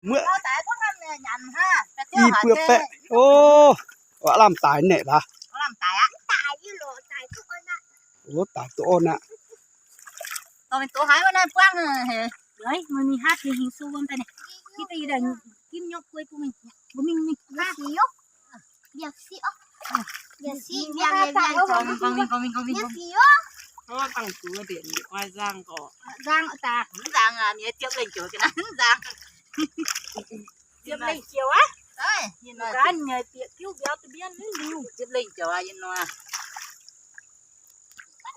ເມື່ອ ເອົາຕາຍພວກນັ້ນແຫຼະ ຍຳຫາ ໄປທ່ຽວຫາແຕ່ ອີເປືອແປະ ໂອ້ ວ່າລຳຕາຍແນ່ລະ ລຳຕາຍອະ ຕາຍຢູ່ໂລ ຕາຍທຸກຄົນນະ ໂອ້ ຕາຍທຸກຄົນນະ ໂຕເປັນໂຕຫາຍວ່ານັ້ນປວງເອີຍ ເຮີ້ຍ ມັນມີຫາດທີ່ຫິງຊູວນໄປນີ້ ທີ່ໄປຢູ່ໃດ ກິນຍົກກ້ວຍປູມີ ບໍ່ມີນີ້ ເດຍວຊິຍົກ ເດຍວຊິຍົກ เดี๋ยวสิ เดี๋ยวสิ เดี๋ยวสิ เดี๋ยวสิ เดี๋ยวสิ โอ้ ตั้งตัวเด่น ควายสร้างก็ สร้างตา สร้างอ่ะ เนี่ย เจี๊ยบเล่นเกี่ยวกันนะ สร้าง เจี๊ยบเล่นเกี่ยวอะ ใช่ ยินหน่อย กันเนี่ย เปียกคิ้วเดียวตะเบียนนี่ริ้ว เจี๊ยบเล่นเกี่ยวอ่ะ ยินหน่อย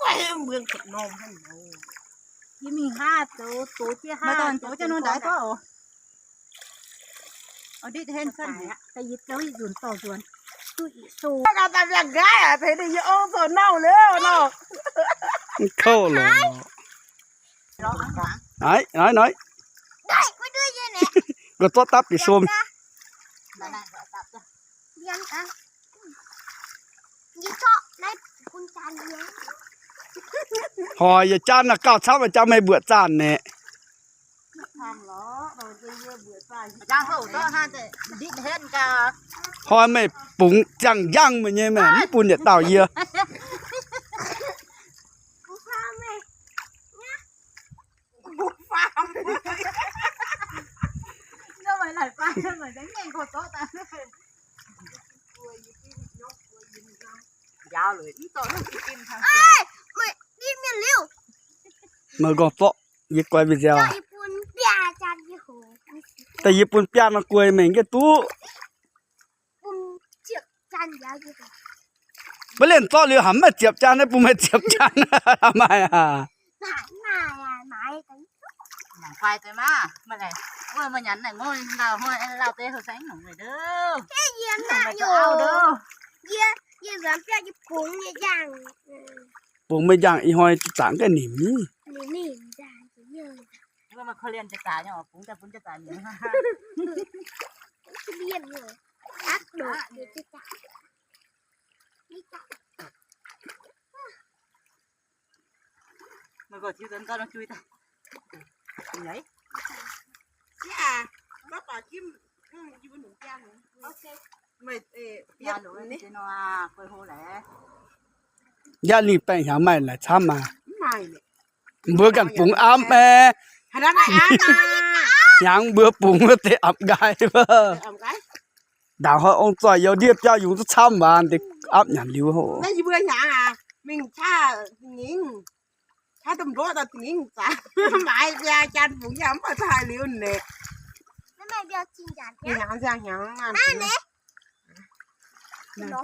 ควายเมืองขดนมหั่นเอา ยังมีห้าตัว ตัวที่ห้า มาตอนตัวจะนอนได้ก็ เอาดิ เห็นซั่ນ ໄປຫຍິບເຈົ້າອີກ ສວນຕໍ່ສວນ ໂຕ ເຂົາເນາະ ໄອ້ ໄອ້ ໄອ້ ໄດ້ ໄປເດີເຍເນະ ກໍຕົວະຕັບໄປຊົມ ລຽນກະ ຍິເຊາະໃນຄຸນຈານລຽນ ຫອຍຢາຈານນະ ກ້າວຊ້ຳອາຈານແມ່ເບືອຈານແນ່ ຈາງເຂົາເຈາະຫາແຕ່ດິນເຫັນກະ ຫອຍແມ່ປຸງຈັງຍັງ ແມ່ໃຫຍ່ແມ່ ມັນປຸນຢາກຕ່າວເຢຍ ບຸກຟາມ ເນາະ ໄວ້ຫຼາຍປານ ເໝືອນຈັງແຍ່ງເຂົາເຈາະຕາ ຍາວເລີຍ ເຈາະລົງກິນທາງ ເອີຍ ນີ້ແມ່ນລິ້ວ ມັນກໍເຈາະ ຍາກວາຍວິທະຍາ ຈາກຍີ່ປຸ່ນເປຍ ຈາກຍີ່ໂຫ ແຕ່ຍີ່ປຸ່ນເປຍນະກວຍແມ່ງກະຕູ້ ປຸ່ນຈຽບຈານຍາວຢູ່ ບໍ່ເລ່ນເຈາະຫຼືຫຳມາຈຽບຈານໃຫ້ປູແມ່ຈຽບຈານ ທຳໄມອະ ໜາຍໜາຍອະ ໜາຍ ໜາຍຄວາຍເຕມາ ເມື່ອໃດ ເມື່ອ ເມື່ອຍັນນະ ໂງ່ລາວ ໂງ່ລາວເຕເຂົາໃສ່ໜອງເດີ ເອີ ເຢ້ຍມນະໂຍ ເຢ້ຍມ ເຢ້ຍມແບບຍີ່ປຸ່ນເຢ້ຍມຢ່າງ ເອີ ປູແມ່ຍ່າງອີ່ຫອຍຈາງກະໜິມ ໜິມ ໜິມຈາງເຢີ ວ່າມັນເຂົາລຽນຈະຕາຍເນາະ ປຸງຈະປຸງຈະຕາຍເນາະ ລຽນເນາະ ອັກໂດດຢູ່ຈະຕາຍ ນີ້ຈະ ມັນກໍຊິເດີນກໍລອງຈຸ້ຍຕາຍ ໄຫນ ເສຍ ມາປາກິນ ອືມ ຢູ່ໜູແກ້ວ ໂອເຄ ໄມ່ ເອີ ຢາ ເປັນ ເນາະ ເປີດໂຮແຫຼະ ຢານີ້ແປ້ງຫາງໃໝ່ລະ ຊ້ຳມາ ໃໝ່ເລີຍ ເບືອກັນປຸງອຳແອ ຂະໜາດໃດອຳນະ ຍັງເບືອປຸງແຕ່ອຳກາຍເບີ ອຳກາຍ ດາວເຮົາອົງຈອຍເຍົາດຽບເຈົ້າຢູ່ຊ້ຳຫວານຕິ ອຳຫຍັງລິວໂຫ ແມ່ນຊິເບືອຫຍັງອະ ມິງຊາຍິງ ຖ້າຕຳຫຼວດເອົາຕິງຈະ ໝາຍຢາຈານປຸງຍາມມາຖ່າຍລິວເນ ແມ່ນເບຍຈິງຈັງ ອີຫຍັງຈັ່ງຫຍັງ ອັນນີ້ ມາເນ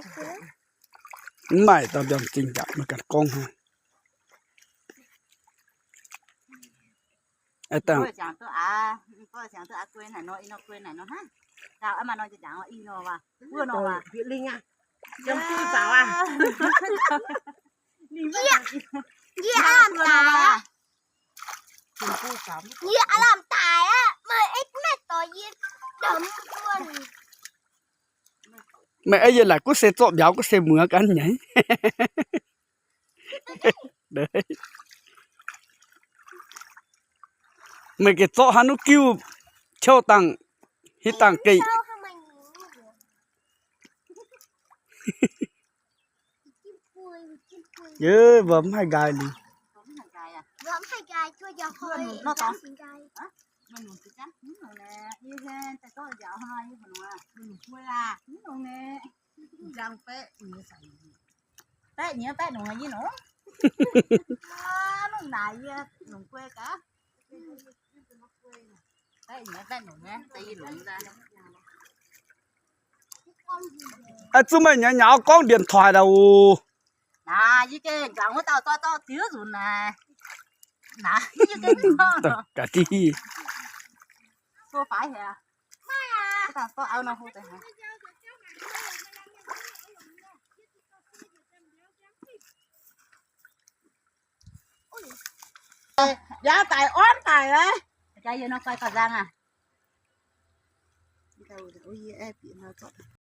ມາ ຕາດຽວຈິງຈັກມາກັດກ້ອງຫັ້ນ ໄອ້ຕາ ກວຍຈາງຕົວອາ ກວຍຈາງຕົວອາ ກວຍໜ້ອຍເນາະ ອີ່ເນາະ ກວຍໜ້ອຍເນາະ ຮະ ດາວອາມາເນາະ ຈະຈາງວ່າ ອີ່ເນາະວ່າ ເພື່ອເນາະວ່າ ເອີ ເປັນລິງອະ ຈຳຊື່ສາວອະ ເຢ້ຍ ເຢ້ຍອາລາມຕາຍອະ ເຢ້ຍອາລາມຕາຍອະ ເມື່ອໄອ້ແມ່ໂຕເຢັນດຳກ່ວນ ແມ່ເອີຍ ຢາຫຼາຍ ກູເສໂຈະບຽວ ກູເສເມືອກັນໃຫຍ່ ເດີ ແມ່ເກໂຈະຫານຸກິວ ເຊວຕັງ ຮີຕັງກີ ເອີ ບໍ່ໃຫ້ກາຍນີ້ ບໍ່ໃຫ້ກາຍ ບໍ່ໃຫ້ກາຍ ຊ່ວຍຢ່າຄອຍ ບໍ່ຕ້ອງ ກາຍ ມັນໜູນຄືກັນ ໜູນແຫຼະ ອີແຮນ ແຕ່ກໍຢ່າເອົາໃຫ້ ໜູນວ່າ ໜູນກວຍລະ ໜູນແຫຼະ ຍັງແປະ ໜູໃສ່ ແປະເໜຍແປະໜູ ຍິນໂອ ອາ ໜູນນາຍ ໜູກວຍກະ ແປະເໜຍແປະໜູ ແມ່ນ ຕີໜູໄດ້ ອາ ຈຸມຍາວໆ ກ້ອງດຽນຖອຍລະໂອ ນາ ຍືເກງ ກາງຫົວເຕົ້າ ເຕົ້າ ເຕົ້າ ຕິວສູນນາ ນາ ຍືເກງ ກະຕິ ໂຊຟາແຮ ຢາຕາຍ ອ່ອນຕາຍເລີຍ ໃຈເຢັນເນາະ ໄປກ່ອນລະ ໂອ້ຍ ແອບປີນເຮົາເຈາະ